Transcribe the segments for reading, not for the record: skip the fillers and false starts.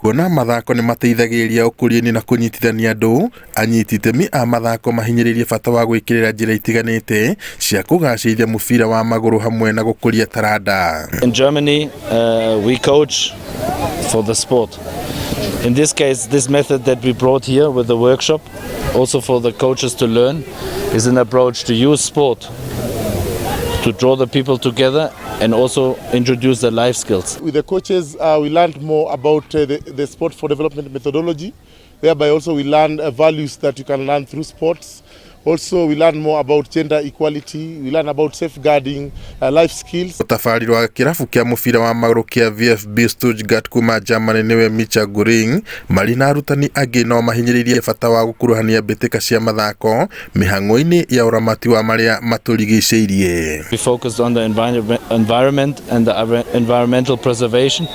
Kuona mathako nĩ mateithagĩrĩria ũkũria-inĩ na kũnyitithania andũ, anyiti itemi a mathako mahinyĩrĩirie bata wa gwĩkĩrĩra njĩra itiganĩte cia kũgacĩrithia mũbira wa magũrũ hamwe na gũkũria taranda. In Germany, we coach for the sport. In this case, this method that we brought here with the workshop, also for the coaches to learn, is an approach to use sport to draw the people together and also introduce the life skills. With the coaches, we learned more about the sport for development methodology, whereby also we learned values that you can learn through sports. Also, we learn more about gender equality, we learn about safeguarding, life skills. Mũtabarĩri wa kĩrabu kĩa mũbira wa magũrũ kĩa VfB Stuttgart kuma Germany nĩwe Micha Guring marĩ na arutani angĩ no mahinyĩrĩirie bata wa gũkuruhania mbĩtĩka cia mathako mĩhang'o-inĩ ya ũramati wa marĩa matũrigicĩirie. We focused on the environment and the environmental preservation.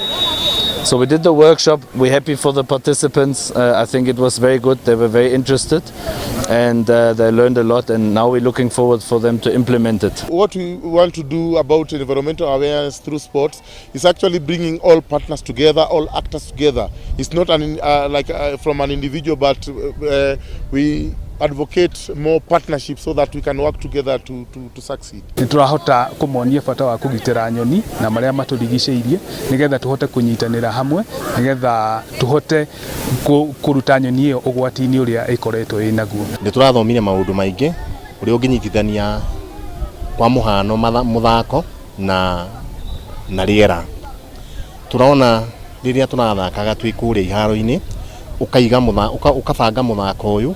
So we did the workshop. We're happy for the participants. I think it was very good. They were very interested and they learned a lot, and now we're looking forward for them to implement it. What we want to do about environmental awareness through sports is actually bringing all partners together, all actors together. It's not like from an individual, but we advocate more partnerships so that we can work together to succeed. Nĩ tũrahota kũmonia bata wa kũgitĩra nyoni na marĩa matũrigicĩirie, nĩgetha tũhote kũnyitanĩra hamwe, nĩgetha tũhote kũruta nyoni ĩyo ũgwati-inĩ ũrĩa ĩkoretwo ĩ naguo. Nĩ tũrathomire maũndũ maingĩ ũrĩa ũngĩnyitithania kwa mũhano mũthako na rĩera. Tũrona rĩrĩa tũrathakaga twĩ kũrĩa iharo-inĩ, ũkaiga ũkabanga mũthako ũyũ,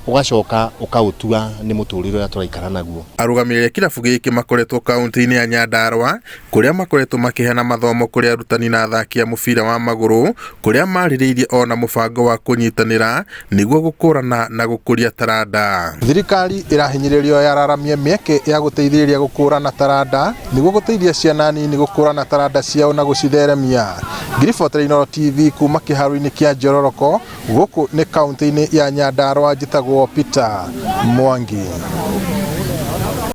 ũgacoka ũkaũtua nĩ mũtũrĩre ũrĩa tũraikara naguo. Arũgamĩrĩri a kĩrabu gĩkĩ makoretwo kaunti-inĩ ya Nyandarua, kũrĩa makoretwo makĩheana mathomo kũrĩ arutani na athaki a mũbira wa magũrũ, kũrĩa marĩrĩirie ona mũbango wa kũnyitanĩra nĩguo gũkũrana na gũkũria taranda. Thirikari ĩrahinyĩrĩrio yararamie mĩeke ya gũteithĩrĩria gũkũrana taranda nĩguo gũteithia ciana nini gũkũrana taranda ciao na gũcitheremia. Ngiribotera Inooro TV kuma kĩharo-inĩ kĩa Njororoko, gũkũ nĩ kaunti-inĩ ya Nyandarua, njĩtagwo Peter Mwangi.